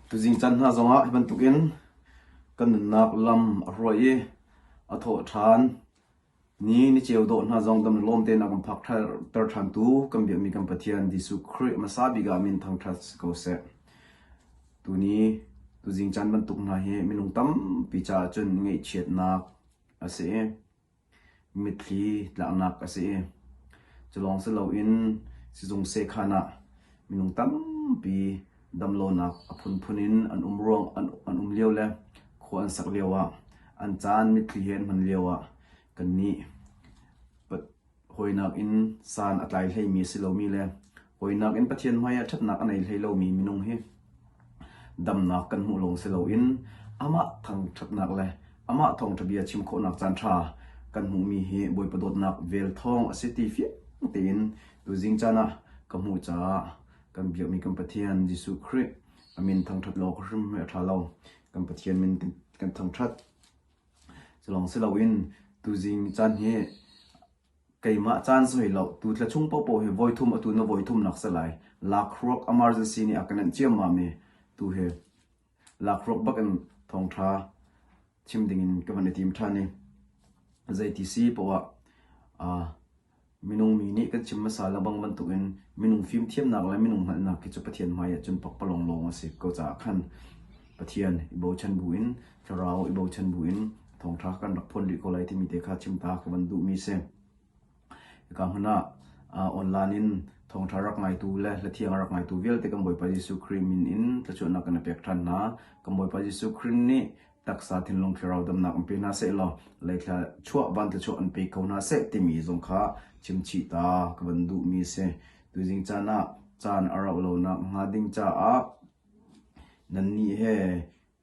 Tuzing caan hna zongah hi bantukin kan nunnak lam a hruai i a thawh ṭhan ni niceu dawh hna zong dam le lawm tein a kan phak ter ṭhantu kan biakmi kan Pathian Jesuh Khrih hmasa bik ah min thangṭhat si ko seh. Tuni tuzing caan bantuk hna hi minung tampi caah cun ngaihchiatnak a si i mitthli tlaknak a si i cu lawng si loin sizung sekhan ah minung tampi damlonak a phunphun in an um ruang an um lio le khua an sak lio ah an caan mitthli he an hman lio ah kannih hawinak in san a tlai hleimi a si lomi le hawinak in Pathian hmai ah ṭhatnak a nei hlei lomi minung hi damnak kan hmuh lawng si loin amah thangṭhatnak le amah thawngṭha bia chim khawhnak caanṭha kan hmuhmi hi Bawipa dawtnak vel thawng a si ti fiang tein tuzing caan ah ka hmuh caah kan biakmi kan Pathian Jesuh Khrih a min thangṭhat lo awk hrim hi a ṭha lo. Kan Pathian min kan thangṭhat. Cu lawng si loin tuzing caan hi keimah caan si lo tu thla chung paohpaoh hi voithum atu na voithum nak si lai. Lakhruak emergency nih a ka nenh ciammam i tu hi lakhruak bak in thawngṭha chim dingin ka van i tim ṭhan i zeiti si poah ah Minung mi nih kan chim hmasa lengmang bantukin minung fimthiamnak le minung hngalhnak khi cu Pathian hmai ah cun pakpalawng lawng a si ko caah khan Pathian i bochan buin thlarau i bochan buin thawngṭha kan rak phuan rih ko lai timi te kha chim ta ka van duhmi si. Hika hmun ah online in thawngṭha rak ngaitu le hlathiang a rak ngaitu vialte kan Bawipa Jesuh Khrih min in thluachuahnak kan i pek ṭhan hna. Kan Bawipa Jesuh Khrih nih taksa thinlung thlarau damnak an pe hna seh law leithla chuah van thluachuah an pe ko hna seh timi zong kha chimchih ta ka van duhmi si. Tuzing caan ah caan a rauh lonak hnga ding caah nannih he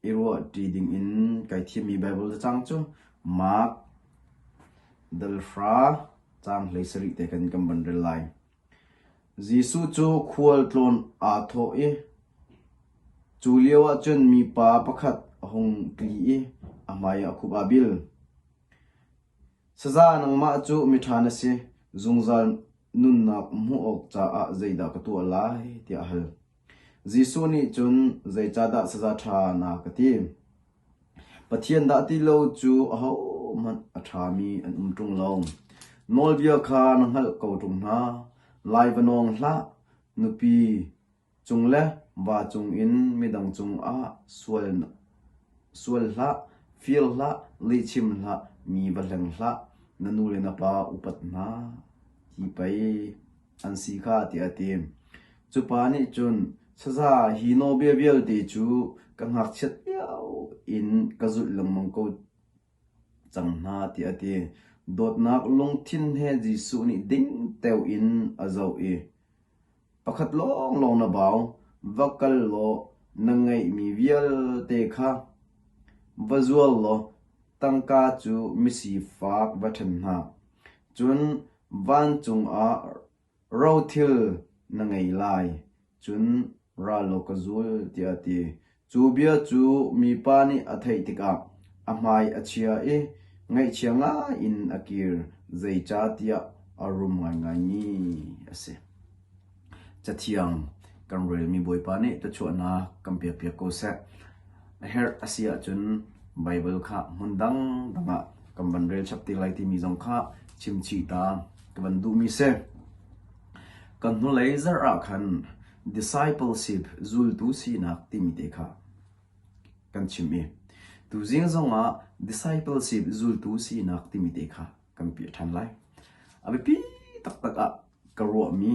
i ruah ṭi ding in kai thimmi Baibal cacang cu Mark dalhra caang 17 te khan kan van rel lai. Jesuh cu khualtlawn aa thawh i cu lioah cun mipa pakhat a hung tli i a hmaiah a khup aa bil. Saza nangmah cu miṭha na si, zungzal nunnak hmuh awk caah zeidah ka tuah lai? tiah a hal. Jesuh nih cun, Zeicahdah saza ṭha na ka ti? Pathian dah ti lo cu ahohmanh a ṭhami an um ṭung lo. Nawlbia kha na hngalh ko ṭung hna. Lai va nawng hlah, nupi cung le va cungin midang cungah sual hlah, fir hlah, lihchim hlah, mi va hleng hlah, na nu le na pa upat hna ti pei an si kha tiah a ti. Cu pa nih cun, Saza, hi nawlbia vialte cu ka ngakchiat lio in ka zulh lengmang ko cang hna, tiah a ti. Dawtnak lungthin he Jesuh nih ding teo in a zoh i, Pakhat lawnglawng na bau, va kal law na ngeihmi vialte kha va zuar law tangka cu misifak va ṭhen hna. Cun vancung ah rothil na ngei lai, cun ra law ka zul, tiah a ti. Cu bia cu mipa nih a theih tikah a hmai a chia i ngaihchia ngaiin a kir, zeicahtiah a rum ngaingaimi a si. Cathiang kan relmi Bawipa nih thluachuahnak kan pekpiak ko seh. A herh a si ahcun Baibal kha hmun dangdang ah kan van rel chap te lai timi zong kha chimchih ta ka van duhmi si. Kan hnulei zarh ah khan discipleship zultu sinak timi te kha kan chim i tuzing zongah discipleship zultu sinak timi te kha kan piah ṭhan lai. A biapi taktak ah ka ruahmi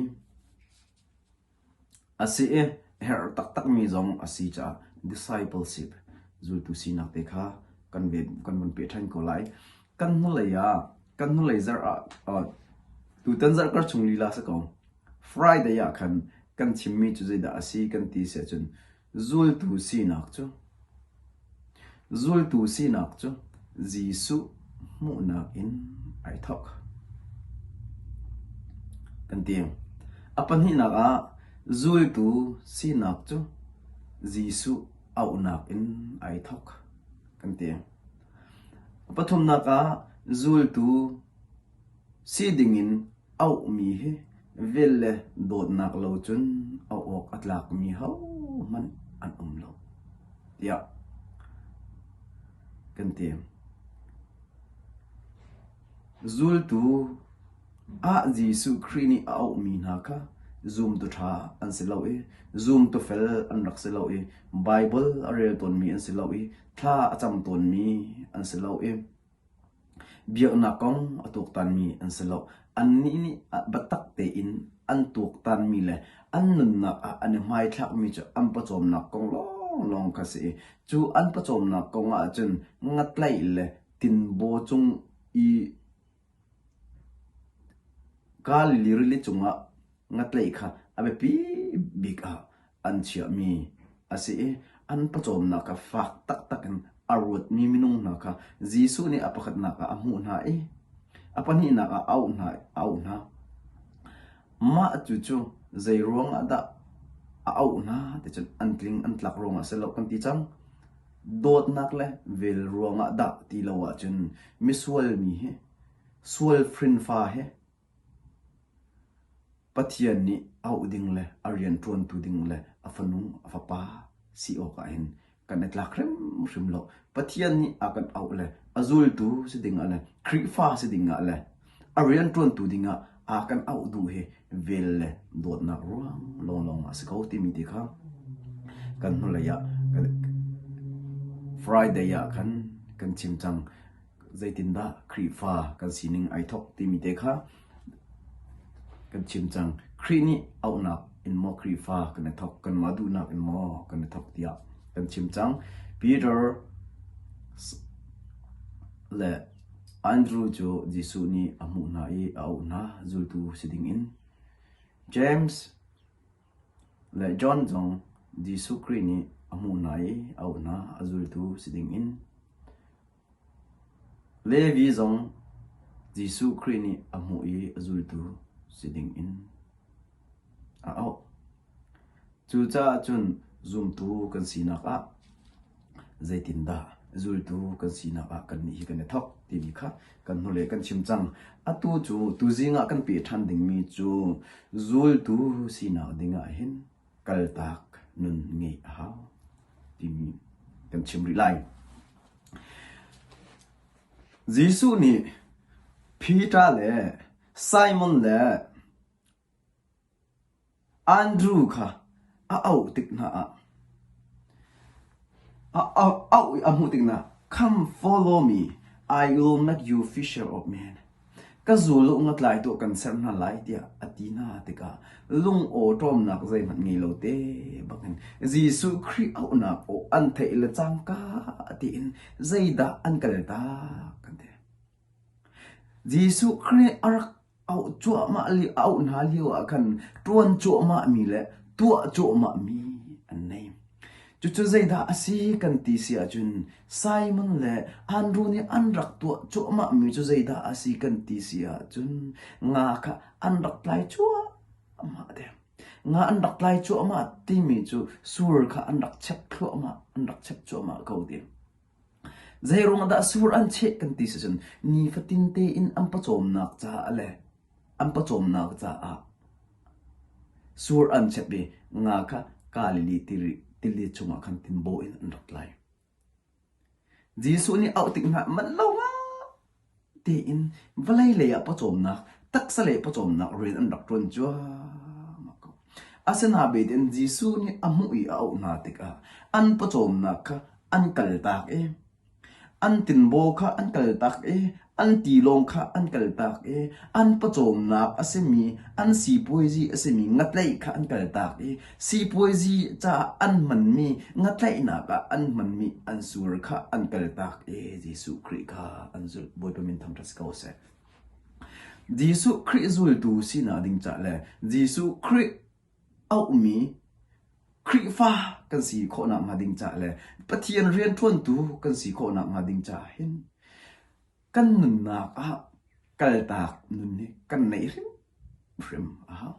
A si i herh taktakmi zong a si caah discipleship zultu sinak te kha kan ve kan vun peh ṭhan ko lai. Kan hnulei ah kan hnulei zarh ah tutan zarh kar chung lila si ko. Friday ah khan kan chimmi cu zeidah a si kan ti si ahcun zultu sinak cu Zultu sinak cu Jesuh hmuhnak in ai thawk kan ti. A pahnihnak ah zultu sinak cu Jesuh auhnak in ai thawk kan ti. A pathumnak ah zultu si dingin auhmi hi vel le dawtnak lo cun auh awk a tlakmi hohmanh an um lo. tiah kan ti. Zultu ah Jesuh Khrih nih a auhmi hna kha zumtu ṭha an si lo i zumtu fel an rak si lo i Baibal a rel tawnmi an si lo i thla a cam tawnmi an si lo i Biaknak kong a tuaktanmi an si lo. Annih nih biatak tein an tuaktanmi le an nunnak ah an i hmaithlakmi cu an pawcawmnak kong lawnglawng kha a si i cu an pawcawmnak kong ahcun ngatlaih le tinbaw cung i Galilee rili cungah ngatlaih kha a biapi bik ah an chiahmi a si i an pawcawmnak kha fak taktak in a ruatmi minung hna kha Jesuh nih a pakhatnak ah a hmuh hna i a pahnihnak ah a auh hna. A auh hna. Mah cu cu zei ruangah dah a auh hna ti cun an tling an tlak ruangah si lo kan ti cang. Dawtnak le vel ruangah dah ti lo ahcun misual mi hi sual hrinfa hi Pathian nih auh ding le a rian ṭuantu ding le a fanu a fapa si awkah hin kan i tlak hrimhrim lo. Pathian nih a kan auh le a zultu si dingah le Khrihfa si dingah le a rian ṭuantu dingah a kan auh duh hi vel le dawtnak ruang lawnglawng ah a si ko timi ti kha kan hnulei ah Friday ah khan kan chim cang. Zeitindah Khrihfa kan sining ai thawk timi te kha kan chim cang. Khrih nih auhnak in maw Khrihfa kan i thawk, kanmah duhnak in maw kan i thawk tiah kan chim cang. Peter le Andrew cu Jesuh nih a hmuh hna i a auh hna zultu si dingin. James le John zong Jesuh Khrih nih a hmuh hna i a auh hna a zultu si dingin. Levi zong Jesuh Khrih nih a hmuh i a zultu si dingin a auh. Cucaah cun zumtu kan sinak ah zeitindah zultu kan sinak ah kannih hi kan i thawk timi kha kan hnulei kan chim cang. Atu cu tuzing ah kan peh ṭhan dingmi cu zultu sinak dingah hin kaltak nun ngeih a hau timi kan chim rih lai. Jesuh nih Peter le Simon le Andrew kha a auh tik hna ah a auh i a hmuh tik hna Come follow me, I will make you fisher of men. Ka zul u ngatlai tuah kan ser hna lai tiah a ti hna tikah lung awṭawmnak zeihmanh ngei lo te bakin Jesuh Khrih auhnak aw an theih le cangka tiin zeidah an kaltak kan ti. Jesuh Khrih a rak auh cuahmah li auh hna lio ah khan ṭuan cuahmah mi le tuah cuahmah mi an nei. Cucu zeidah a si kan ti si ahcun Simon le Andrew nih an rak tuah cuahmah mi cu zeidah a si kan ti si ahcun nga kha an rak tlai cuahmah te. Nga an rak tlai cuahmah timi cu sur kha an rak chep thluahmah, an rak chep cuahmah ko ti. Zeiruang dah sur an cheh kan ti si cun nifatin tein an pawcawmnak caah le an pawcawmnak caah sur an chep i nga kha Galilee tili chungah khan tinbaw in an rak tlai. Jesuh nih auh tik hna manh lo tein vawlei lei ah pawcawmnak, taksa lei pawcawmnak rian an rak ṭuan cuahmah ko. Asinain Jesuh nih a hmuh i a auh hna tikah an pawcawmnak kha an kaltak i an tinbaw kha an kaltak i an tilawng kha an kaltak i an pawcawmnak a simi an sipuaizi a simi ngatlaih kha an kaltak i sipuaizi caah an hmanmi ngatlaihnak ah an hmanmi an sur kha an kaltak i Jesuh Khrih kha an zulh. Bawipa min thangṭhat si ko seh. Jesuh Khrih zultu sinak ding cah le Jesuh Khrih auhmi Khrihfa kan si khawhnak hnga ding cah le Pathian rianṭuantu kan si khawhnak hnga ding caah hin kan nunnak ah kaltak nun hi kan neih hrimhrim a hau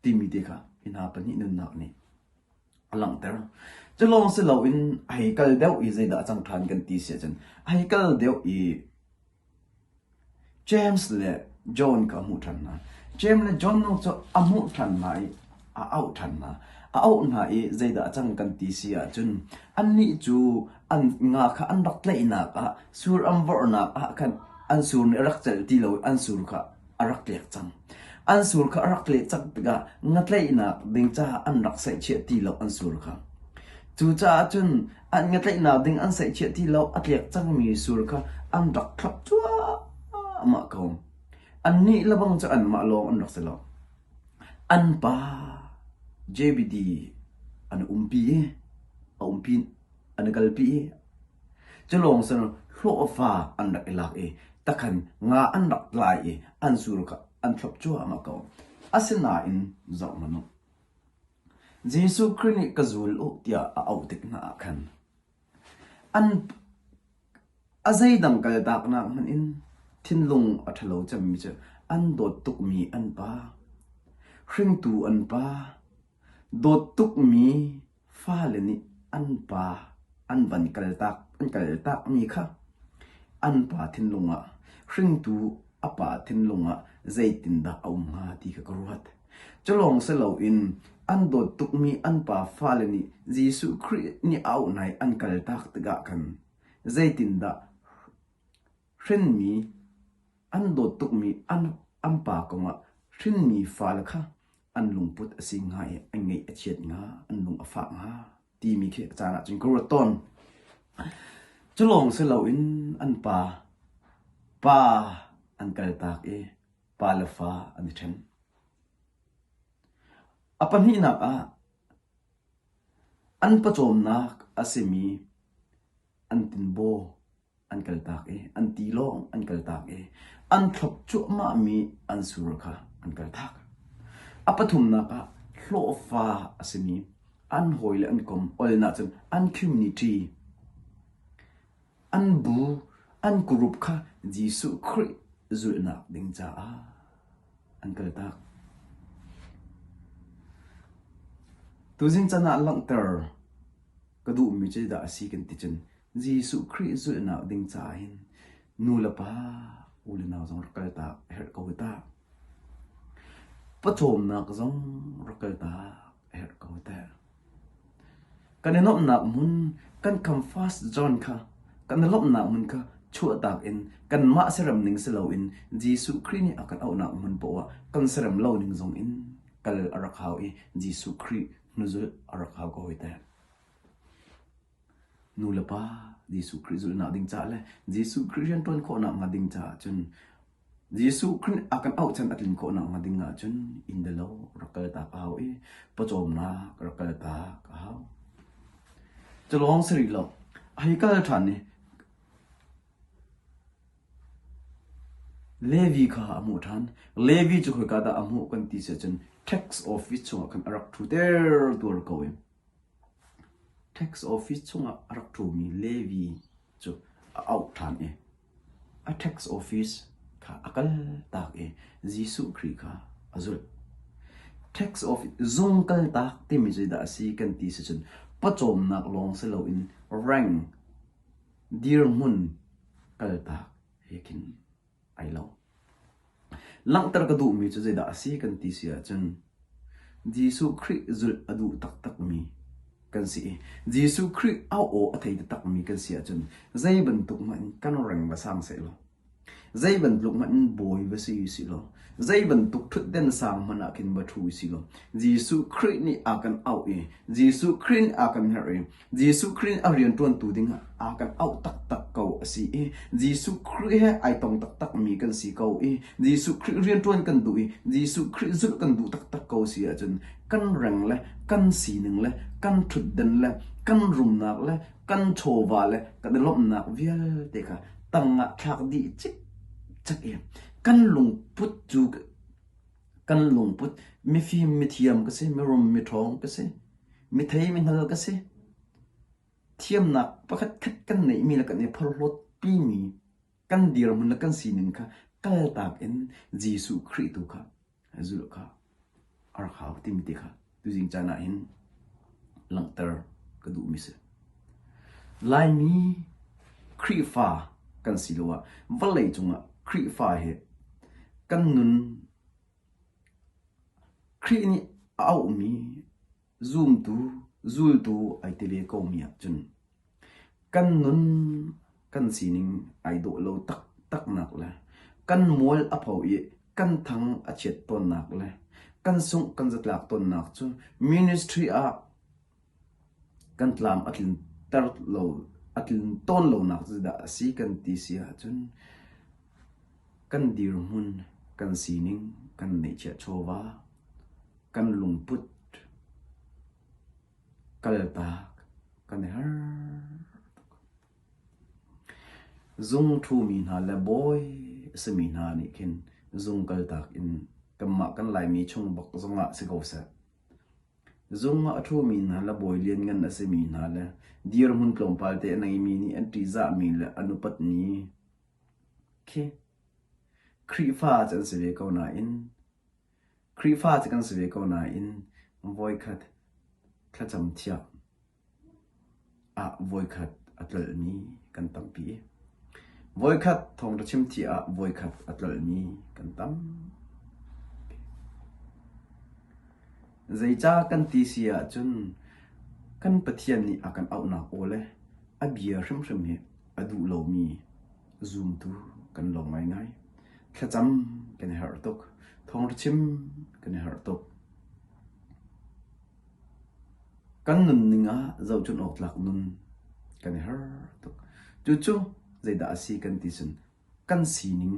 timi te kha hi hna pahnih nunnak nih a langhter. Cu lawng si loin a hei kal deuh i zeidah a cang ṭhan kan ti si ahcun a hei kal deuh i James le John kha a hmuh ṭhan hna. James le John cu a hmuh ṭhan hna i. A auh ṭhan hna. A auh hna i zeidah a cang kan ti si ahcun annih cu an nga kha an rak tlaihnak ah sur an vorhnak ah khan an sur nih a rak celh ti lo i an sur kha a rak tlek cang. An sur kha a rak tleh cang tikah ngatlaihnak ding caah an rak saihchiah ti lo an sur kha. Cucaah cun an ngatlaihnak ding an saihchiah ti lo a tlek cangmi sur kha an rak thlop cuahmah ko. Annih lebang cu anmah lawng an rak si lo. An pa JBD an umpi i a umpi an i kalpi i cu lawng sin hlawhfa an rak i lak i takhan nga an rak tlai i an sur kha an thlop cuahmah ko. Asinain zoh hmanh u. Jesuh Khrih nih ka zul u tiah a auh tik hna ah khan an a zeidang kaltaknak hmanh in thinlung a ṭhalo cemmi cu an dawt tukmi an pa, hringtu an pa, dawt tukmi Fale nih an pa an van kaltak an kaltakmi kha an pa thinlung ah hringtu a pa thinlung ah zeitindah a um hnga ti kha ka ruat. Cu lawng si loin an dawt tukmi an pa fale nih Jesuh Khrih nih a auh hna i an kaltak tikah khan zeitindah hrinmi an dawt tukmi an, an pa kongah hrinmi fale kha an lungput a si hnga i an ngaih a chiat hnga, an lung a fah hnga timi khi a caan ahcun ka ruat tawn. Cu lawng si loin an pa pa an kaltak i pa le fa an i ṭhen. A pahnihnak ah an pawcawmnak a simi an tinbaw an kaltak i an tilawng an kaltak i an thlop cuahmahmi an sur kha an kaltak. A pathumnak ah hlawhfa a simi an hawi le an kom olnak cun an community an bu an group kha Jesuh Khrih zulhnak ding caah an kaltak. Tuzing can ah langhter ka duhmi cu dah a si kan ti cun Jesuh Khrih zulhnak ding caah hin nu le pa u le nau zong rak kaltak a herh ko hi ta. Pawcawmnak zong rak kaltak a herh ko hi ta. Kan i nuamhnak hmun kan comfort zone kha kan i lawmhnak hmun kha chuahtak in kanmah serem ning si loin Jesuh Khrih nih a kan auhnak hmun poah ah kan serem lo ning zong in kal a rak hau i Jesuh Khrih hnuzulh a rak hau ko hi ta. Nu le pa Jesuh Khrih zulhnak ding caah le Jesuh Khrih rianṭuan khawhnak hnga ding caah cun Jesuh Khrih a kan auh chan a tlin khawhnak hnga ding ahcun inn le lo rak kaltak a hau i pawcawmnak rak kaltak a hau. Cu lawng si rih lo. A hei kal ṭhan i Levi kha a hmuh ṭhan. Levi cu khoika dah a hmuh kan ti si ahcun tax office chungah khan a rak ṭhu ter tuar ko i Tax office chungah a rak ṭhumi Levi cu a auh ṭhan i a tax office kha a kaltak i Jesuh Khrih kha a zulh. Tax office zung kaltak timi zeidah a si kan ti si cun pawcawmnak lawng si loin rank dirhmun kaltak he khin ai lo. Langhter ka duhmi cu zeidah a si kan ti si ahcun Jesuh Khrih zulh a duh taktakmi kan si i Jesuh Khrih au aw a thei taktakmi kan si ahcun zei bantuk hmanh in kan reng va sang sehlaw zei bantuk hmanh in bawi va si usih law zei bantuk ṭhutden sang hmanh ah khin va ṭhu usih law Jesuh Khrih nih a kan auh i Jesuh Khrih nih a kan herh i Jesuh Khrih a rianṭuantu dingah a kan auh taktak ko a si i Jesuh Khrih he ai tong taktakmi kan si ko i Jesuh Khrih rianṭuan kan duh i Jesuh Khrih zulh kan duh taktak ko si ahcun kan reng le kan sining le kan ṭhutden le kan rumnak le kan chawva le kan i lawmhnak vialte kha tangah thlak dih cikcek i kan lungput cu kan lungput mifim mithiam ka si mirum miṭhawng ka si mithei mihngal ka si. Thiamnak pakhatkhat kan neihmi le kan i phorhlawtpimi kan dirhmun le kan sining kha kaltak in Jesuh Khrih tu kha zulh kha a rak hau timi te kha tuzing caan ah hin langhter ka duhmi si. Laimi Khrihfa kan si lo ah vawlei cungah Khrihfa hi kan nun Khrih nih. A auhmi zumtu, zultu ai ti ve komi ahcun kan nun kan sining ai dawh lo taktaknak le kan mual a pho i kan thang a chiat tawnnak le kan sungh kan zatlak tawnnak cu ministry ah kan tlam a tlinter lo a tlin tawn lonak cu dah a si kan ti si ahcun kan dirhmun kan sining kan neihchiah chawva kan lungput kaltak kan i har tuk. Zung ṭhumi hna le bawi a simi hna nih khin zung kaltak in kanmah kan Laimi chung bak zongah si ko seh. Zung ah a ṭhumi hna le bawi lianngan a simi hna le dirhmun tlawmpal te a neimi nih an ṭihzahmi le an upatmi khi Khrihfa cu an si ve ko nain Khrihfa cu kan si ve ko nain voikhat thlacam thiah ah voikhat a tlolhmi kan tampi. Voikhat thawngṭha chim thiah ah voikhat a tlolhmi kan tam. Zeicah kan ti si ahcun kan Pathian nih a kan auhnak aw le a bia hrimhrim hi a duh lomi zumtu kan lo ngaingai. Thlacam kan i harh tuk. Thawngṭha chim kan i harh tuk. Kan nunning ah zohchunh awk tlak nun kan i har tuk. Cucu zeidah a si kan ti cun kan sining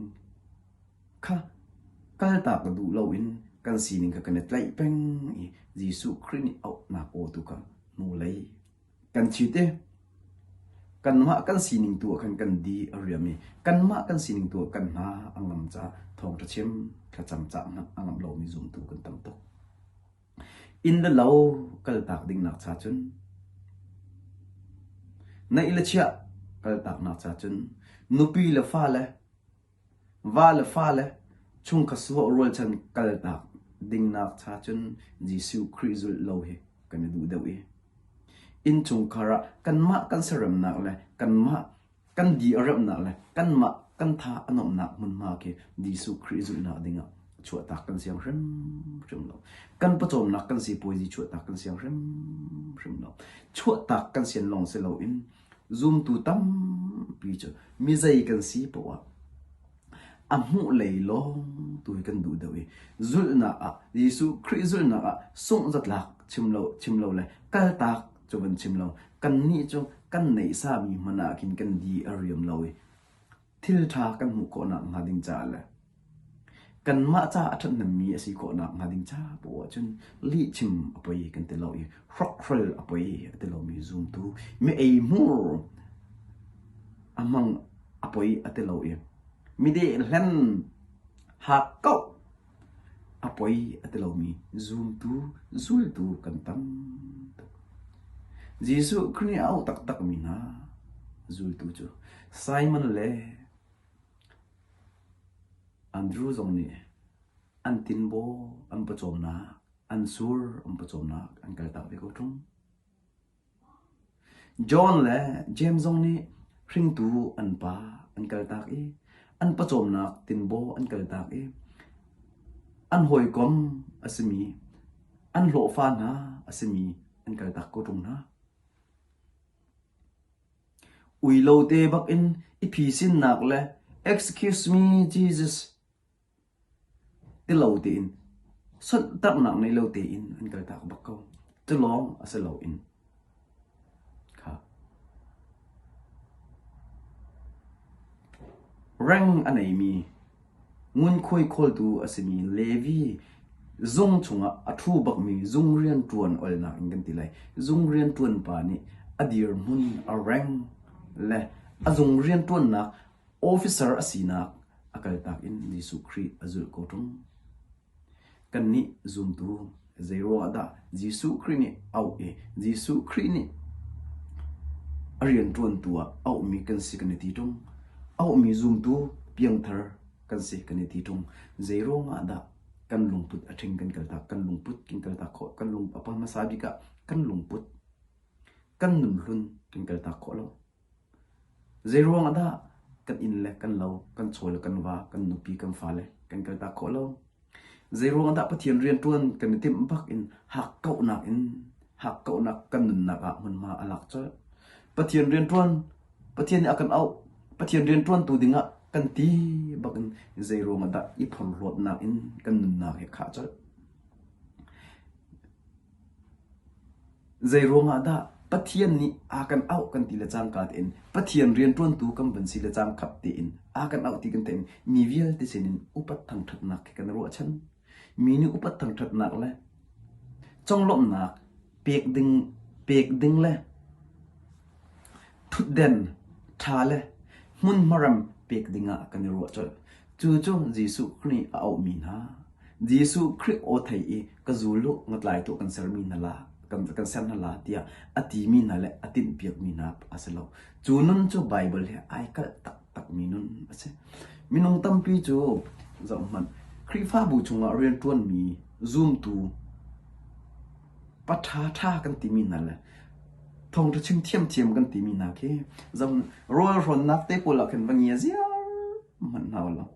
kha kaltak duh loin kan sining kha kan i tlaih peng i Jesuh Khrih nih auhnak aw tu kha hnulei kan chit i kanmah kan sining tu ah khan kan di a riam i kanmah kan sining tu ah kan hna a ngam caah thawngṭha chim thlacam cah hmanh a ngamh lomi zumtu kan tam tuk. Inn le lo kaltak dingnak cha cun neih le chiah kaltaknak cha cun nupi le fale va le fale chungkhat suah rualchan kaltak dingnak cha cun Jesuh Khrih zulh lo hi kan i duh deuh i innchungkhar ah kanmah kan siaremnak le kanmah kan di a remhnak le kanmah kan tha a nuamhnak hmunhma khi Jesuh Khrih zulhnak dingah chuahtak kan siang hrimhrim lo. Kan pawcawmnak kan sipuazi chuahtak kan siang hrimhrim lo. Chuahtak kan sian lawng si loin zumtu tampi cu mizei kan si poah ah a hmuh lei lawng tu hi kan duh deuh i zulhnak ah Jesuh Khrih zulhnak ah sungh zatlak chim lo chim lo le kaltak cu van chim lo kannih cu kan neihsami hmanh ah khin kan di a riam lo i thil ṭha kan hmuh khawhnak hnga ding caah le kanmah ca a ṭhathnemmi a si khawhnak hnga ding ca poah cun lihchim a poi kan ti lo i hrokhrol a poi a ti lomi zumtu mi eihmur a hmang a poi a ti lo i mi dehhlen hakkauh A poi a ti lomi zumtu, zultu kan tam tuk. Jesuh Khrih nih a auh taktakmi hna zultu cu Simon le Andrew zong nih an tinbaw an pawcawmnak, an sur an pawcawmnak an kaltak ve ko ṭung. John le Jeim zong nih hringtu an pa an kaltak i an pawcawmnak tinbaw an kaltak i an hawikom a simi an hlawhfa hna a simi an kaltak ko ṭung hna. Uilo te bakin i phisinnak le excuse me Jesus Ti lo tein sonhtarhnak nei lo tein an kaltak bak ko. Cu lawng a si loin kha reng a neimi ngunkhuai khawltu a simi Levi zung chungah a ṭhu bakmi zung rianṭuan olnak in kan ti lai. Zung rianṭuan pa nih a dirhmun a reng le a zung rianṭuannak officer a sinak a kaltak in Jesuh Khrih a zulh ko ṭung. Kannih zumtu zeiruangah dah Jesuh Khrih nih auh i Jesuh Khrih nih a rianṭuantu ah auhmi kan si kan i ti ṭung. Auhmi zumtu piangthar kan si kan i ti ṭung. Zeiruangah dah kan lungput a ṭhing kan kaltak, kan lungput kan kaltak khawh, kan lung a hmasa bik ah kan lungput, kan nunhlun kan kaltak khawh lo. Zeiruang ah dah kan inn le kan lo, kan chaw le kan va, kan nupi kan fale kan kaltak khawh lo? Zeiruang dah Pathian rianṭuan kan i timh bak in hakkauhnak in hakkauhnak kan nunnak ah hmunhma a lak colh. Pathian rianṭuan Pathian nih a kan auh. Pathian rianṭuantu dingah kan ti bak in zeiruang ah dah i phorhlawtnak in kan nunnak hi a khah colh. Zeiruang ah dah Pathian nih a kan auh kan ti le cangka tein Pathian rianṭuantu kan van si le cangkhat tein a kan auh ti kan theih mi vialte sinin upat thangṭhatnak khi kan i ruahchan. Mi nih upat thangṭhatnak le conglawmhnak pek ding, pek ding le ṭhutden ṭha le hmunhma rem pek dingah kan i ruah colh. Cu cu Jesuh Khrih a auhmi hna, Jesuh Khrih aw thei i ka zul u, ngatlai tuah kan sermi hna la, kan, kan ser hna la tiah a timi hna le a tinhpiakmi hna a si lo. Cu nun cu Baibal he ai kalh taktakmi nun a si. Minung tampi cu zohhmanh, Khrihfabu chungah rianṭuanmi zumtu pa ṭhaṭha kan timi hna le thawngṭha chim thiamthiam kan timi hna khi zoh rawl hrawnnak te pawl ah khin va ngia ziar hmanh hna u law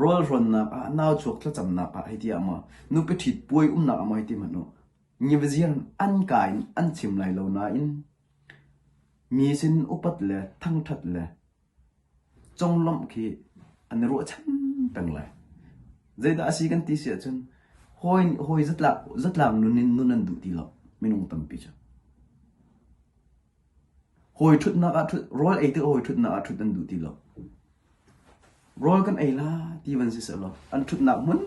rawl hrawnnak ah nau chuak thlacamnak ah hei ti ah maw nupi ṭhit puai umnak ah maw hei ti hmanh u ngi ziar an ka in an chim lai lo nain mi sin upat le thangṭhat le conglawmh khi an i ruahchan peng lai. Zeidah a si kan ti si ahcun hawi hawi zatlak zatlak nun in nun an duh ti lo minung tampi cu. Hawi ṭhutnak ah ṭhut rawl ei tik hawi ṭhutnak ah ṭhut an duh ti lo. Rawl kan ei la ti van si sehlaw an ṭhutnak hmun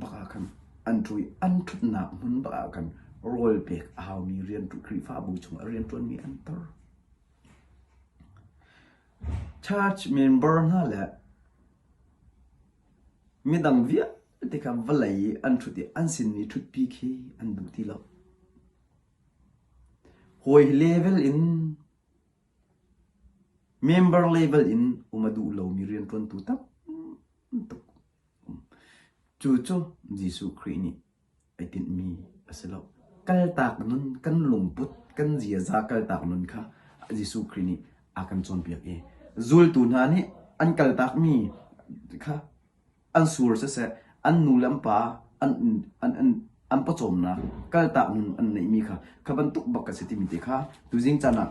bak ah khan an ṭhu i an ṭhutnak hmun bak ah khan rawl pek a haumi rian Khrihfabu chungah rianṭuanmi an tor. Church member hna le midang vialte kha vawlei i an ṭhut i an sin i ṭhutpi khi an duh ti lo. Hawi level in member level in um a duh lomi rianṭuantu tam tuk um. Cu cu Jesuh Khrih nih ai tinhmi a si lo. Kaltak nun, kan lungput, kan ziaza kaltak nun kha Jesuh Khrih nih a kan cawnpiak i zultu hna nih an kaltakmi kha an sur siseh, an nu le an pa an, an, an, an pawcawmnak kaltak nun an neihmi kha kha bantuk bak ka si timi te kha tuzing caan ah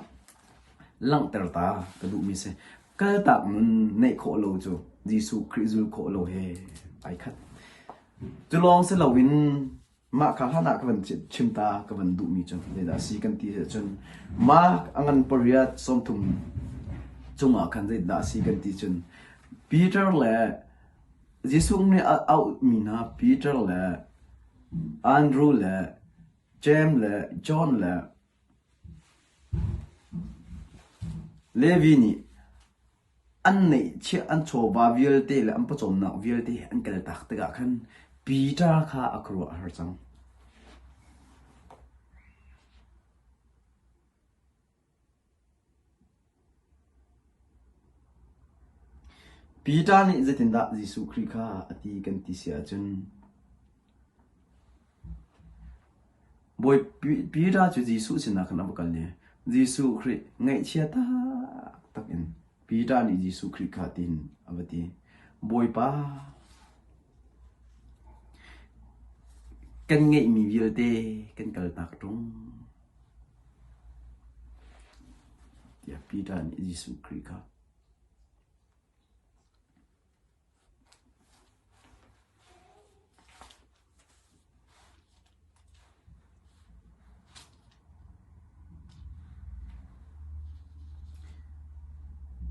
langhter ta ka duhmi si. Kaltak nun neih khawh lo cu Jesuh Khrih zul khawh lo he ai khat. Cu lawng si loin mah kha hlan ah ka van chim ta ka van duhmi cu zeidah a si kan ti ahcun Mark a ngan pariat 30 cungah khan zeidah a si kan ti cun Peter le Jesuh nih a auhmi hna Peter le Andrew le Jeim le John le Levi nih an neihchiah an chawva vialte le an pawcawmnak vialte an kaltak tikah khan Peter kha a khuaruah a har cang. Peter nih zeitindah Jesuh Khrih kha a ti kan ti si ahcun Bawi Peter cu Jesuh sinah khan a va kal i Jesuh Khrih ngaihchia taktak in Peter nih Jesuh Khrih kha tiin a va ti. Bawipa, kan ngeihmi vialte kan kaltak ṭung. Tiah Peter nih Jesuh Khrih kha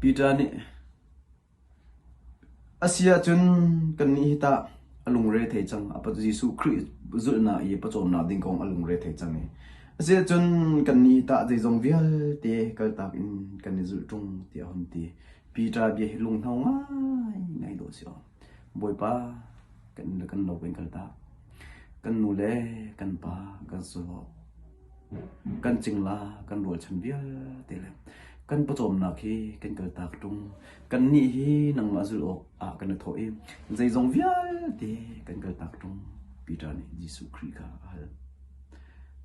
Peter nih A si ahcun kannih hi tah a lungre thei cang. A Jesuh Khrih zulhnak i pawcawmnak ding kong a lungre thei cang i a si ahcun kannih hi tah zeizong vialte kaltak in kan i zulh ṭung tiah a hun ti. Peter bia hi lunghno ngaingai dawh a si aw. Bawipa kan inn le kan lo kan kaltak. Kan nu le kan pa kan zaw. Kan cingla kan rualchan vialte le kan pawcawmnak hi kan kaltak ṭung. Kannih hi nangmah zulh awk ah kan i thawh i zeizong vialte kan kaltak ṭung. Peter nih Jesuh Khrih kha a hal.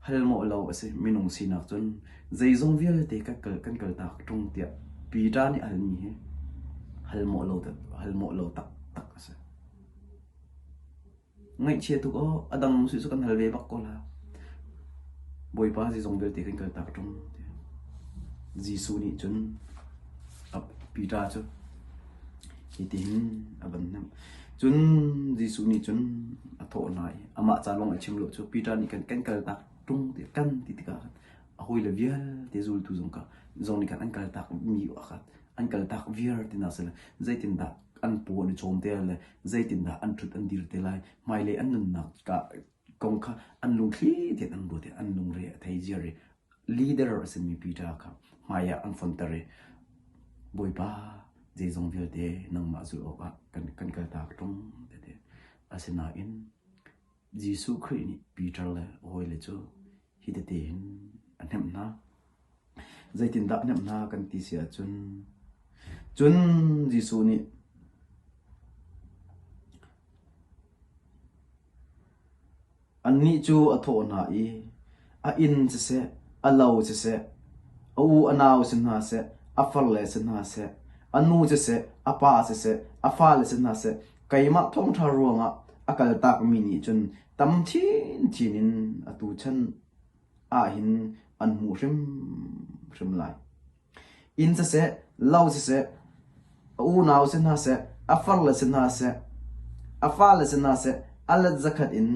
Hal mawh lo a si. Minung sinak cun zeizong vialte kan kal kan kaltak ṭung tiah Peter nih a halmi hi hal mawh lo hal mawh lo taktak a si. Ngaihchia tuk aw, a dang sui cu kan hal ve bak ko la. Bawipa zeizong vialte kan kaltak ṭung. Jesuh nih cun Peter cu hitihin a van hnemh. Cun Jesuh nih cun a thawh hna i amah ca lawng a chim lo cu Peter nih kan kan kaltak ṭung ti kan ti tikah khan a hawile vialte zultu zong kha zong nih khan an kaltak mi kha an kaltak viar ti hna seh zeitindah an paw an i cawm te lai le zeitindah an ṭhut an dir te lai hmailei an nunnak ka kong kha an lungthli tein an ruat i an lungre a thei ziar i leader a simi Peter kha hmai ah an fonter i Bawipa zeizong vialte nangmah zulh awkah kan kan kaltak ṭung ti asinain Jesuh Khrih nih Peter le a hawile cu hi tete hin a hnemh hna. Zeitindah a hnemh hna kan ti si ahcun cun Jesuh nih Annih cu a thawh hna i, A inn siseh, a lo siseh, a u a nau si hna seh, a farle si hna seh, a nu siseh, a pa siseh, a fale si hna seh, keimah thawngṭha ruangah a kaltakmi nih cun tam chinchin in atu chan ah hin an hmuh hrimhrim lai. Inn siseh, lo siseh, a unau si hna seh, a farle si hna seh, a fale si hna seh, a let zakhat in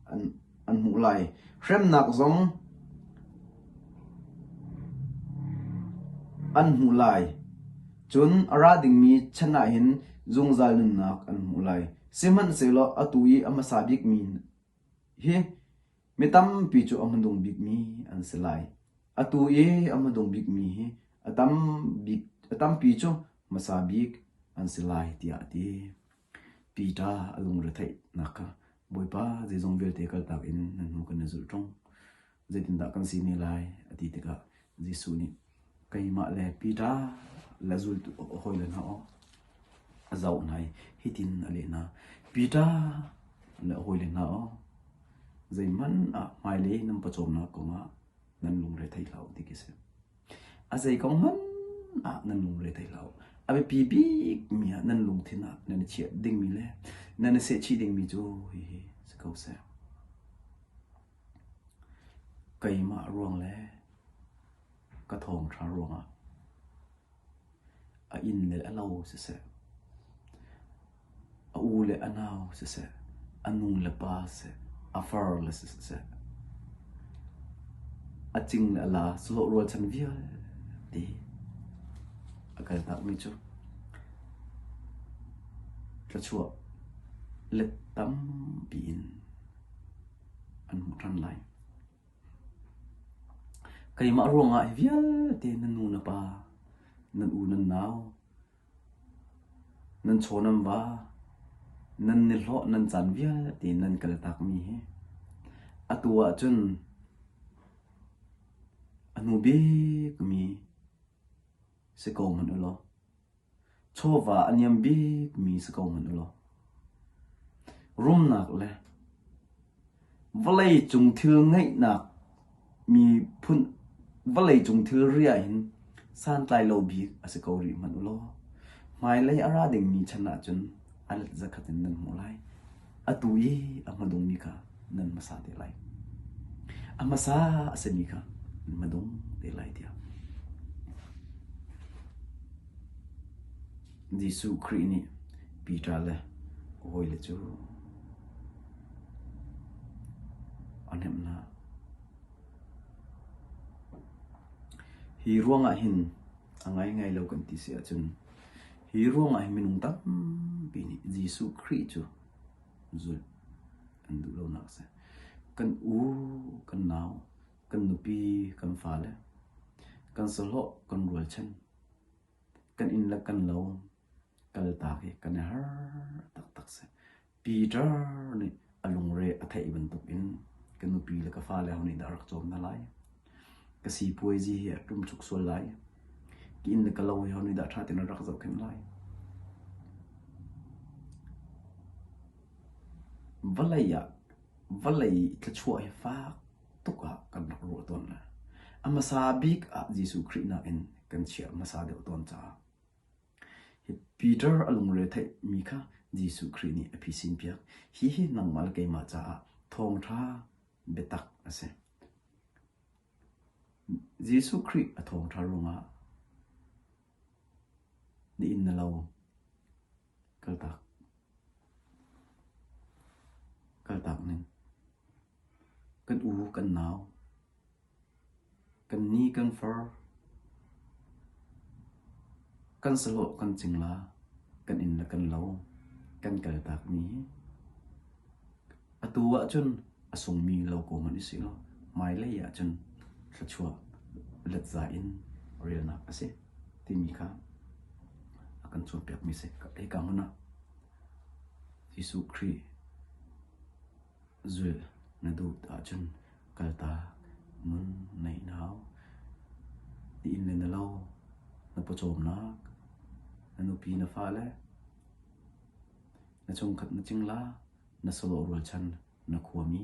an, an hmuh lai. Hremnak zong an hmuh lai. Cun a ra dingmi chan ah hin zungzal nunnak an hmuh lai. Sihmanhsehlaw atu i a hmasa bikmi hi Mi tampi cu a hmanung bikmi an si lai. Atu i a hmanung bikmi hi a tam bik a tampi cu hmasa bik an si lai tiah a ti. Peter a lungretheihnak kha Bawipa zeizong vialte kaltak in nan hnu kan i zulh ṭung. Zeitindah kan si ne lai a ti tikah Jesuh nih keimah le Peter le zultu hawile hna aw a zoh hna i hitin a leh hna. Peter le hawile hna aw Zeihmanh ah hmailei nan pawcawmnak kongah nan lungre thei hlah u ti khi si. A zei kong hmanh ah nan lungre thei hlah u. A biapi bikmi ah nan lungthin ah nan i chiah dingmi le nan i sehchih dingmi cu hihi si ko seh. Keimah ruang le ka thawngṭha ruangah a inn le a lo siseh, a u le a nau siseh, a nu le pa siseh, a far le siseh, a cing le a la sahlawh rualchan vialte a kaltakmi cu thluachuah let tampi in an hmuh ṭhan lai. Keimah ruangah hi vialte nan nu na pa, nan u nan nau, nan chaw nan va, nan nihlawh nan caan vialte nan kaltakmi hi atu ahcun a hnu bikmi si ko hmanh u law chawva a niam bikmi si ko hmanh u law rumnak le vawleicung thil ngeihnak miphun vawleicung thilri ahhin santlai lo bik a si ko rih hmanh u law hmailei a ra dingmi chan ahcun a let zakhat in nan hmuh lai. Atu i a hmadungmi kha nan hmasa te lai. A hmasa a simi kha nan hmadung te lai tiah Jesuh Khrih nih Peter le a hawile cu a hnemh hna. Hi ruangah hin a ngaingai lo kan ti si ahcun hi ruangah hin minung tampi nih Jesuh Khrih cu zulh an duh lonak a si. Kan u, kan nau, kan nupi, kan fale, kan sahlawh, kan rualchan, kan inn le kan lo kaltak hi kan i har taktak si. Peter nih a lungre a theih bantukin ka nupi le ka fale ho nih dah a rak cawm hna lai? Ka sipuaizi hi a ṭumchuk sual lai. Ka inn le ka lo hi ho nih dah ṭha tein a rak zohkhenh lai? Vawlei ah vawlei thluachuah hi fak tuk ah kan rak ruah tawn le a hmasa bik ah Jesuh Khrih nakin kan chiah hmasa deuh tawn caah hi Peter a lungre theihmi kha. Jesuh Khrih nih a phisin piak. Hihi nangmah le keimah caah thawngṭha biatak a si. Jesuh Khrih a thawngṭha ruangah na inn na lo kaltak kaltak ning. Kan u kan nau kan ni kan far kan sahlawh kan cingla kan inn le kan lo kan kaltak mi hi atu ahcun a sungmi lo ko hmanh usih law hmailei ahcun thluachuah letza in relnak a si timi kha a kan cawnpiakmi a si. Hika hmun ah Jesuh Khrih zulh na duh ahcun kaltak nun neih na hau. Na inn le na lo, na pawcawmnak, na nupi na fale, na chungkhat na cingla, na sawlawh rualchan na khuami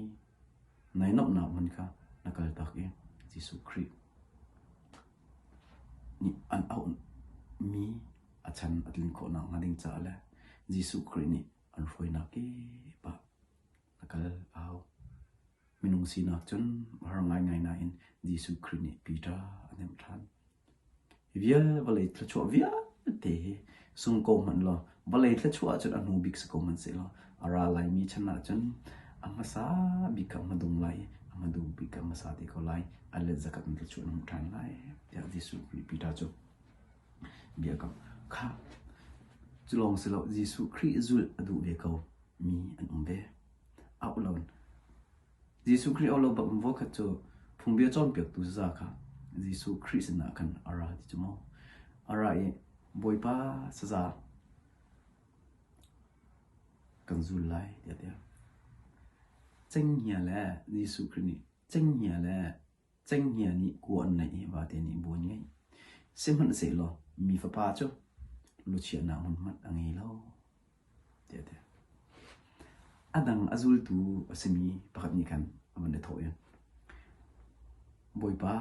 nai nuamhnak hmun kha na kaltak i Jesuh Khrih nih an auhmi a chan a tlin khawh nakhnga ding caah le Jesuh Khrih nih an hruainak kip ah na kal a hau. Minung sinak cun a har ngaingai nain Jesuh Khrih nih Peter a hnemh ṭhan. Hi vial vawlei thluachuah vialte hi sung ko hmanh law vawlei thluachuah ahcun a hnu bik si ko hmanh sehlaw a ra laimi chan ahcun a hmasa bik kha a hmadung lai i a hmadung bik kha a hmasa te ko lai. A let zakhat in thluachuah na hmuh ṭhan lai tiah Jesuh Khrih Peter cu bia kam kha cu lawng si lo Jesuh Khrih zulh a duh ve ko mi an um ve. Auh lo Jesuh Khrih auh lo bak in voikhat cu phungbia cawnpiaktu zaza kha Jesuh Khrih sinah khan a ra ti cu maw? A ra i Bawipa saza kan zul lai tiah a ti. Cenghngia le Jesuh Khrih nih cenghngia le cenghngia nih kua an neih i vate nih bu an ngeih. Sihmanhsehlaw mi fapa cu luchiahnak hmun hmanh a ngei lo. Tiah a ti. A dang a zultu a simi pakhat nih khan a van i thawh i, Bawipa,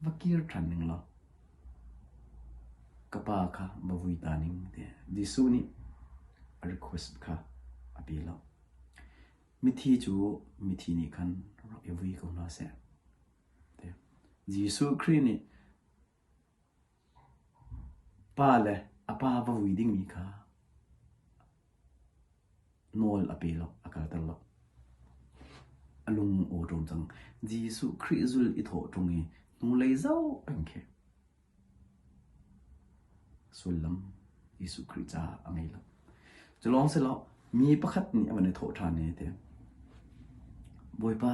va kir ṭhan ning law ka pa kha va vui ta ning tiah Jesuh nih a request kha a pe lo. Mithi cu mithi nih khan rak i vui ko hna seh. Jesuh Khrih nih Pa le a pa va vui dingmi kha nawl a pe lo, a kalter lo. A lung aw ṭung cang. Jesuh Khrih zul i thawh ṭung i hnulei zoh peng khi sullam Jesuh Khrih caah a ngei lo. Cu lawng si lo, mi pakhat nih a van i thawh ṭhan i ti, Bawipa,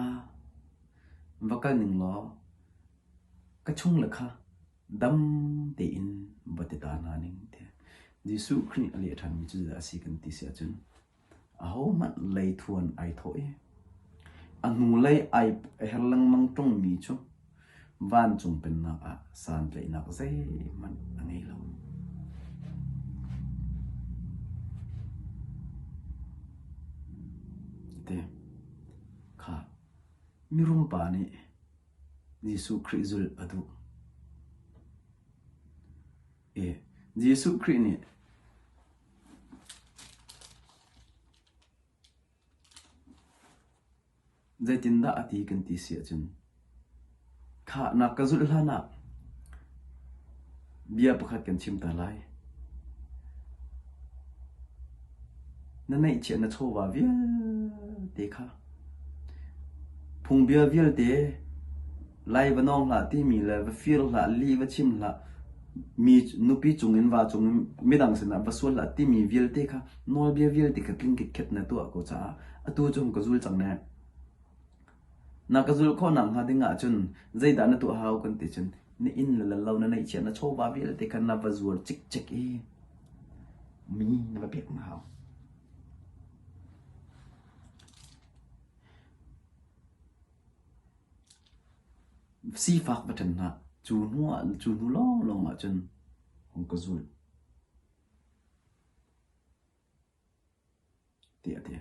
va kal ning law ka chung le kha dam tein va ti ta hna ning tiah Jesuh Khrih nih a leh ṭhanmi cu zeidah a si kan ti si ahcun ahohmanh leithuan ai thawh i a hnulei ai her lengmang ṭungmi cu vancung pennak ah santlaihnak zeihmanh a ngei lo. Ti kha mirum pa nih Jesuh Khrih zulh a duh. I Jesuh Khrih nih zeitindah a ti kan ti si ahcun khah na ka zulh hlan ah bia pakhat kan chim ta lai. Na neihchiah na chawva vialte kha phungbia vialte lai va nawng hlah timi le va fir hlah, lih va chim hlah, mi nupi cungin va cungin midang sinah va sual hlah timi vialte kha nawlbia vialte kha tling khitkhet na tuah ko caah atu cu hung ka zul cang ne. Na ka zulh khawh nakhnga ding ahcun zeidah na tuah hau kan ti cun na inn le lo na neihchiah na chawva vialte kha na va zuar cikcek i mi na va pek na hau. Sifak va ṭhen hlah. Cu hnu ah cu hnu lawnglawng ah cun hung ka zul. Tiah a ti.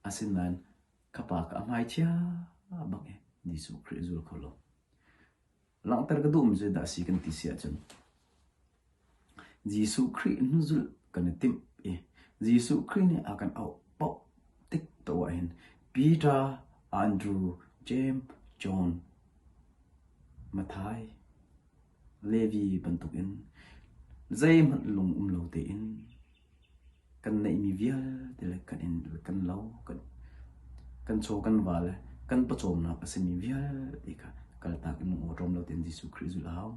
Asinain ka pa kha a hmaichia bak i Jesuh Khrih a zul kho lo. Langhter ka duhmi cu dah a si kan ti si ahcun Jesuh Khrih hnuzulh kan i timh i. Jesuh Khrih nih a kan auh paoh tik paoh ah hin Peter, Andrew, Jeim, John, Matthai, Levi bantukin zeihmanh lung um lo tein kan neihmi vialte le kan inn le kan lo, kan chaw kan va le kan pawcawmnak a simi vialte kha kaltak in lungawṭawm lo tein Jesuh Khrih zulh a hau.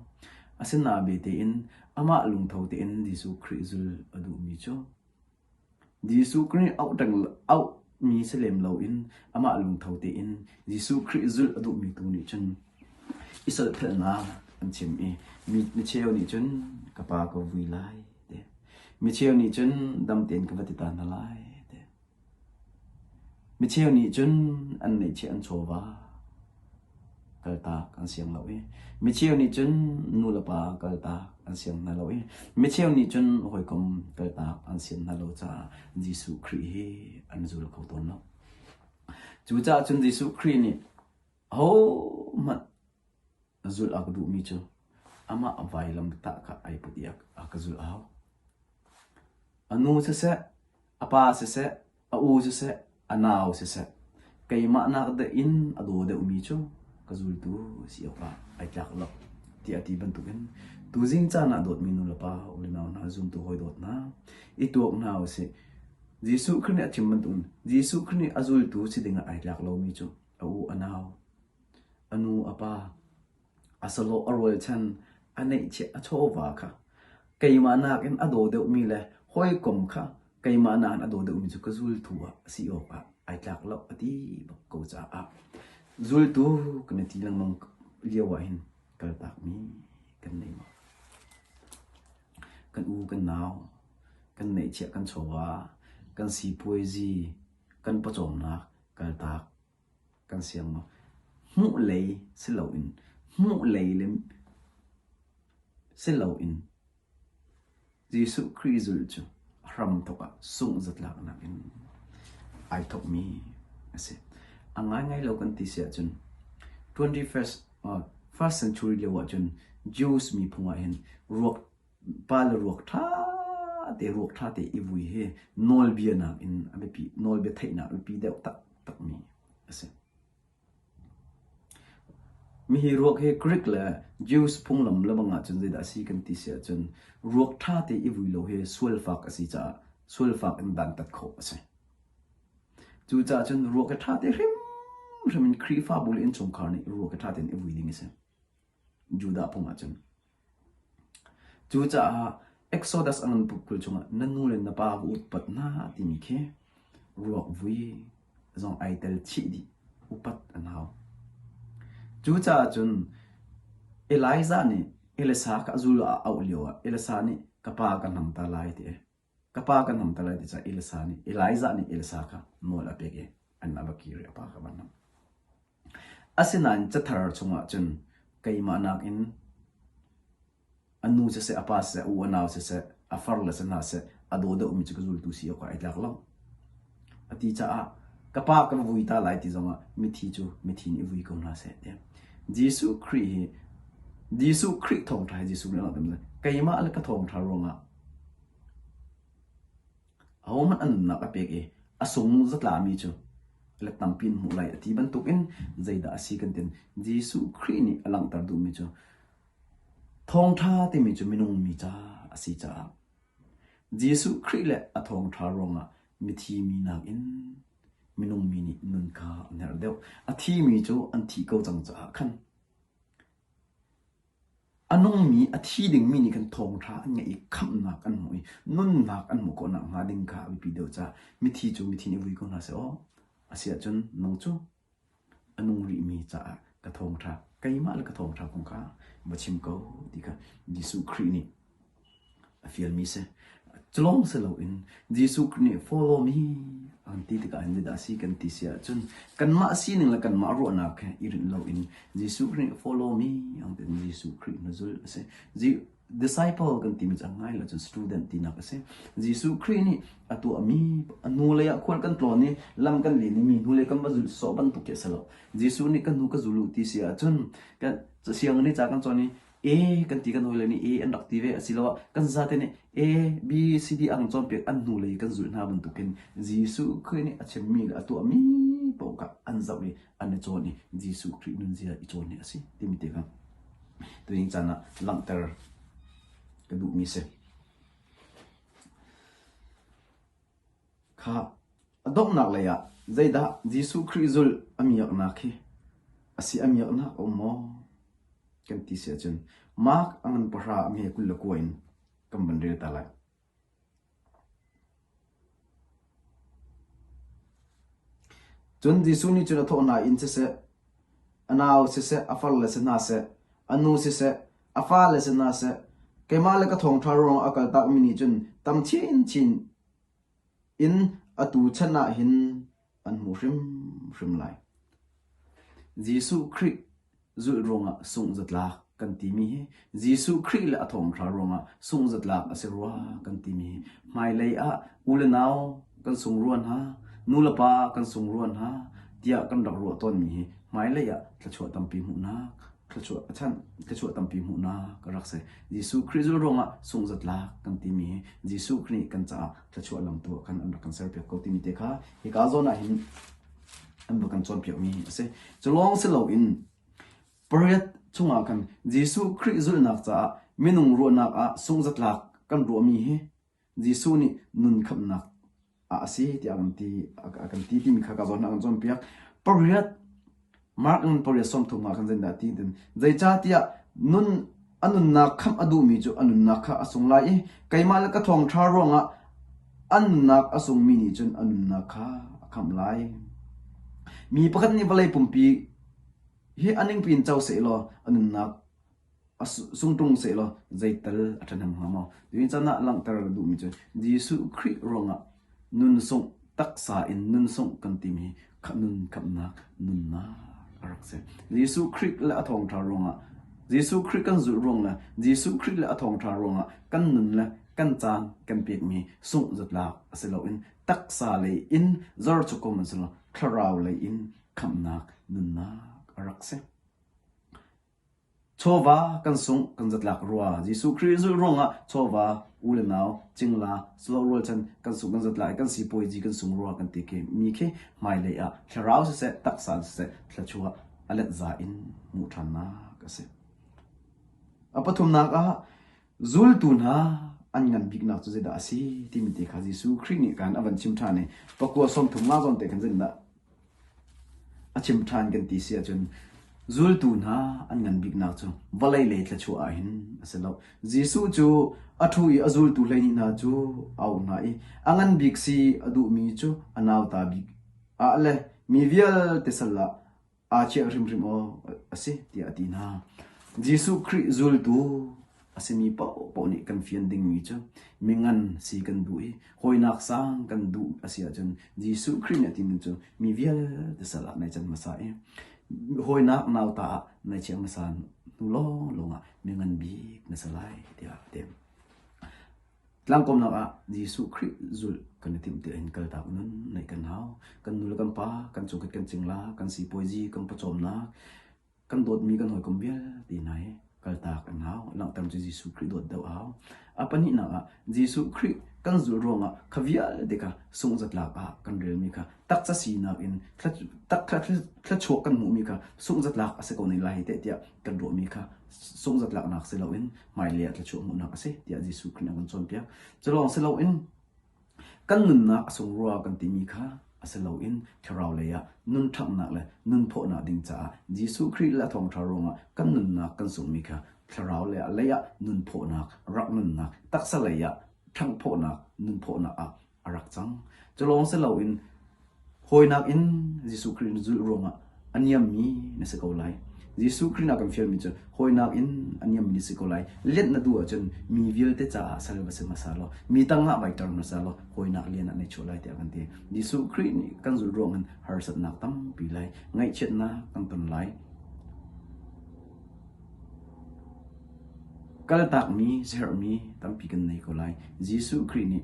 Asinain tein amah lungtho tein Jesuh Khrih zul a duhmi cu Jesuh Khrih auhmi si lem loin amah lungtho tein Jesuh Khrih zulh a duhmi tu nih cun i solhphelhnak an chim i mi cheu nih cun ka pa ka vui lai ti. Mi cheu nih cun dam tein ka va ti ta hna lai ti. Mi cheu nih cun an neihchiah an chawva kaltak an siang lo i mi cheu nih cun nu le pa kaltak an siang hna lo i mi cheu nih cun hawikom kaltak an sian hna lo caah Jesuh Khrih hi an zul kho tawn lo. Cucaah cun Jesuh Khrih nih ahohmanh zulh a ka duhmi cu amah vailam tah kha ai put i a ka zulh a hau. A nu siseh, a pa siseh, a u siseh, a nau siseh, keimah nak deuh in a daw deuhmi cu ka zultu si awkah ai tlak lo tiah a ti bantukin tuzing caan ah dawtmi nu le pa u le nau hna zumtu hawi dawt hna i tuak hna usih. Jesuh Khrih nih a chim bantukin Jesuh Khrih nih a zultu si dingah ai tlak lomi cu a u a nau A nu a pa, a sahlawh a rualchan, a neihchiah a chawva kha keimah nakin a daw deuhmi le hawikom kha keimah nakin a daw deuhmi cu ka zultu ah si awkah ai tlak lo a ti bak ko caah zultu kan i ti lengmang lio ah hin kaltakmi kan nei maw? Kan u kan nau, kan neihchiah kan chawva, kan sipuaizi, kan pawcawmnak kaltak Kan siang maw? Hmuh lei si loin hmuh lei le si loin Jesuh Khrih zulh cu a hramthawk ah sungh zatlaknak in ai thawkmi a si. A ngaingai lo kan ti si ahcun 21st uh, first century lio ahcun Jews miphung ah hin ruak pa le ruak ṭha te ruak ṭha te i vui hi nawlbia nakin a biapi nawlbia theihnak a biapi deuh taktakmi a si. Mihi ruak hi Greek le Jews phunglam lebang ahcun zeidah a si kan ti si ahcun ruak ṭha te i vui lo hi sualfak a si caah sualfak in dantat khawh a si. Cucaah cun ruak hi ṭha te hrimhrim in Khrihfabu le innchungkhar nih ruak hi ṭha tein i vui ding a si. Judah phung ahcun. Cucaah Exodus a ngan kul chungah na nu le na pa va upat hna timi khi ruak vui zong ai tel chih dih upat an hau. Cucaah cun Elijah nih Elisa kha a zul a auh lio ah Elisa nih ka pa ka hnam ta lai ti ka pa ka hnam ta lai ti caah Elisa nih Elijah nih Elisa kha nawl a pek i an a va kir i a pa kha va hnam. Asinain cathar chungah cun keimah nakin a nu siseh, a pa siseh, a u a nau siseh, a farle si hna seh, a daw deuhmi cu ka zultu si awkah ai tlak lo. A ti caah ka pa ka va vui ta lai ti zongah mithi cu mithi nih vui ko hna seh tiah. Jesuh Khrih hi Jesuh Khrih thawngṭha hi Jesuh nih a langhter keimah le ka thawngṭha ruangah Ahohmanh an nunnak a pek i a sung zatlami cu let tampi in hmuh lai a ti bantukin zeidah a si kan tin Jesuh Khrih nih a langhter duhmi cu thawngṭha timi cu minung mi ca a si caah Jesuh Khrih le a thawngṭha ruangah mithi mi nakin minung mi nih nun kha an herh deuh. A thimi cu an thih ko cang caah khan A nungmi, a thi dingmi nih khan thawngṭha an ngeih i khamhnak an hmuh i nunnak an hmuh khawh nakhnga ding kha a biapi deuh caah mithi cu mithi nih vui ko hna seh aw. A si ahcun nang cu a nung rihmi caah ka thawngṭha, keimah le ka thawngṭha kong kha va chim ko ti kha Jesuh Khrih nih a fialmi si. Culawng si loin Jesuh Khrih nih follow me an ti tikah hin zeidah a si kan ti si ahcun kanmah sining le kanmah ruahnak he i rinh loin Jesuh Khrih nih follow me an ti Jesuh Khrih na zulh a si. Disciple kan timi cu a ngai lo cun student tinak a si. Jesuh Khrih nih a tuahmi a hnulei ah khual kan tlawn i lam kan len i mi hnulei kan va zulh sawh bantuk khi a si lo. Jesuh nih ka hnu ka zul u ti si ahcun kan sianginn i ca kan cawn i. A kan ti kan hawile nih A an rak ti ve asiloah kan zate nih A, B, C, D an cawnpiak an hnulei kan zulh hna bantukin Jesuh Khrih nih a chimmi le a tuahmi paoh kha an zoh i an i cawn i Jesuh Khrih nunzia i cawn hi a si timi te kha tuning caan ah langhter ka duhmi si. Kha a donghnak lei ah zeidah Jesuh Khrih zulh a miaknak hi a si a miaknak a um maw kan ti si ahcun Mark a ngan pahra a hme 29 in kan van rel ta lai. Cun Jesuh nih cun a thawh hna inn siseh, a nau siseh, a farle si hna seh, a nu siseh, a fale si hna seh, keimah le ka thawngṭha ruangah a kaltakmi nih cun tam chinchin in atu chan ah hin an hmu hrimhrim lai. Jesuh Khrih zulh ruangah sungh-zatlak kan timi hi Jesuh Khrih le a thawngṭha ruangah sungh-zatlak a si rua kan timi hi hmailei ah u le nau kan sung rua hna, nu le pa kan sung rua hna tiah kan rak ruah tawnmi hi hmailei ah thluachuah tampi hmuhnak thluachuah a chanh thluachuah tampi hmuhnak a rak si. Jesuh Khrih zulh ruangah sungh-zatlak kan timi hi Jesuh Khrih nih kan caah thluachuah lamtu ah khan an rak kan serpiak ko timi te kha hika zawn ah hin an va kan cawnpiakmi a si. Cu lawng si loin pariat chungah khan Jesuh Khrih zulhnak caah minung ruahnak ah sungzatlak kan ruahmi hi Jesuh nih nun khamhnak ah a si tiah a kan ti a kan ti timi kha ka zawn ah kan cawnpiak. Pariat Mark in pariat 30 ah khan zeidah ti tin zeicahtiah nun a nunnak khamh a duhmi cu a nunnak kha a sung lai i keimah le ka thawngṭha ruangah a nunnak a sungmi nih cun a nunnak kha a khamh lai. Mi pakhat nih vawlei pumpi hi a ningpi in co sehlaw a nunnak a sungṭung sehlaw zeital a ṭhahnem hnga maw? Tuhi caan ah langhter ka duhmi cu Jesuh Khrih ruangah nun sungh taksa in nun sungh kan timi hi nun khamhnak nunnak a rak si. Jesuh Khrih le a thawngṭha ruangah Jesuh Khrih kan zulh ruang le Jesuh Khrih le a thawngṭha ruangah kan nun le kan caan kan pekmi sungh zatlak a si loin taksa lei in zor cu kum an si lo thlarau lei in khamhnak nunnak a rak si. Chawva kan sungh, kan zatlak rua. Jesuh Khrih zulh ruangah chawva, u le nau, cingla, silo rualchan kan sungh kan zatlak i kan sipuazi kan sung rua kan ti khi mi khi hmailei ah thlarau siseh, taksa siseh thluachuah a letza in hmuh ṭhannak a si. A pathumnak ah zultu hna an ngan biknak cu zeidah a si timi te kha Jesuh Khrih nih khan a van chim ṭhan i pakua 30 nga zawn te khan zeitindah A chim ṭhan kan ti si ahcun zultu hna an ngan biknak cu vawlei lei thluachuah ah hin a si lo. Jesuh cu a ṭhu i a zultu 12 hna cu a auh hna i a ngan bik si a duhmi cu a nauta bik ah le mi vialte sal ah aa chiah hrimhrim awk a si tiah a ti hna. Jesuh Khrih zultu a simi paohpaoh nih kan fian dingmi cu mingan si kan duh i hawinak sang kan duh a si ahcun Jesuh Khrih nih a timi cu mi vialte sal ah nai can hmasa i hawinak nauta ah nai chiah hmasa hnu lawnglawng ah mingan bik na si lai tiah a ti. Tlangkawmnak ah Jesuh Khrih zulh kan i timh tiah hin kaltak nun neih kan hau. Kan nu le kan pa, kan cungkhat kan cingla, kan sipuazi, kan pawcawmnak, Kan dawtmi kan hawikom vialte hna hi kaltak an hau. Langhter cu Jesuh Khrih dawt deuh a hau. A pahnihnak ah Jesuh Khrih kan zulh ruangah kha vialte kha sunghzatlak ah kan relmi kha taksa sinak in thluachuah kan hmuhmi kha sunghzatlak a si ko ne lai teh tiah kan ruahmi kha sunghzatlaknak si loin hmailei ah thluachuah hmuhnak a si tiah Jesuh Khrih nih a kan cawnpiak. Cu lawng si loin Kan nunnak a sung rua kan timi kha a si loin thlarau lei ah nun ṭhanghnak le nun phawhnak ding caah Jesuh Khrih le a thawngṭha ruangah kan nunnak kan sunghmi kha thlarau lei ah nun phawhnak, rak nunnak, taksa lei ah ṭhanghphawhnak, nun phawhnak ah a rak cang. Cu lawng si loin Hawinak in Jesuh Khrih na zulh ruangah a niammi na si ko lai. Jesuh Khrih nih a kan fialmi cu hawinak in a niammi na si ko lai. Lianh na duh ahcun mi vialte caah sal va si hmasa law, mi tangah vai ṭang hmasa law hawinak lian ah na chuah lai tiah a kan ti. Jesuh Khrih nih kan zulh ruangin harsatnak tampi lai, ngaihchiatnak kan ton lai. Kaltakmi, sermi tampi kan nei ko lai. Jesuh Khrih nih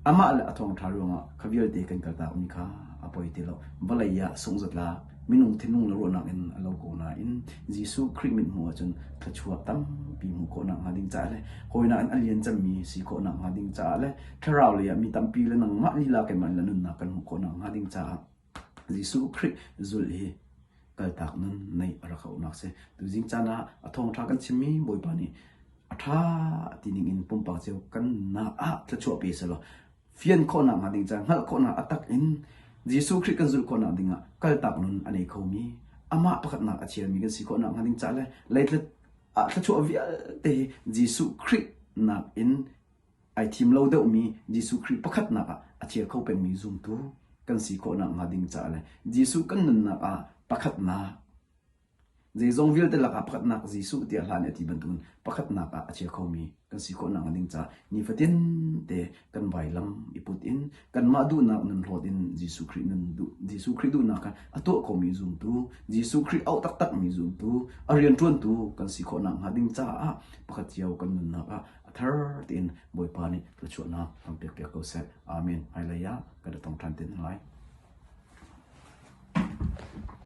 amah le a thawngṭha ruangah kha vialte kan kaltakmi kha a poi ti lo. Vawlei ah sunghzatlak. Minung thinlung le ruahnak in a lo ko nain Jesuh Khrih mithmuh ahcun thluachuah tampi hmuh khawhnak hnga ding caah le hawinak in a lian cemmi si khawhnak hnga ding caah le thlarau lei ah mi tampi le nangmah lila keimah lila nunnak kan hmuh khawhnak hnga ding caah Jesuh Khrih zulh hi kaltak nun neih a rak hauhnak si. Tuzing caan ah a thawngṭha kan chimmi Bawipa nih a ṭha ti ning in pumpak cio kan nak ah thluachuah pe selaw fian khawhnak hnga ding caah hngalh khawhnak a tak in Jesuh Khrih kan zulh khawhnak ding ah kaltak nun a nei khomi amah pakhatnak a chiami kan si khawhnak hnga ding caah le leitlet ah thluachuah vialte hi Jesuh Khrih nak in ai thim lo deuhmi Jesuh Khrih pakhatnak ah a chia kho pengmi zumtu kan si khawhnak hnga ding caah le Jesuh kan nunnak ah pakhatnak Zeizong vialte lakah pakhatnak Jesuh tiah hla nih a ti bantukin pakhatnak ah a chia khomi kan si khawh nakhnga ding caah nifatin te kan vailam i put in kanmah duhnak nun hlawt in Jesuh Khrih nun duh Jesuh Khrih duhnak kha a tuah khomi zumtu Jesuh Khrih auh taktakmi zumtu a rianṭuantu kan si khawh nakhnga ding caah pakhat cio kan nunnak ah a thar tein Bawipa nih thluachuahnak kan pekpiak ko seh. Amen. Hmailei ah kan i tong ṭhan te hna lai.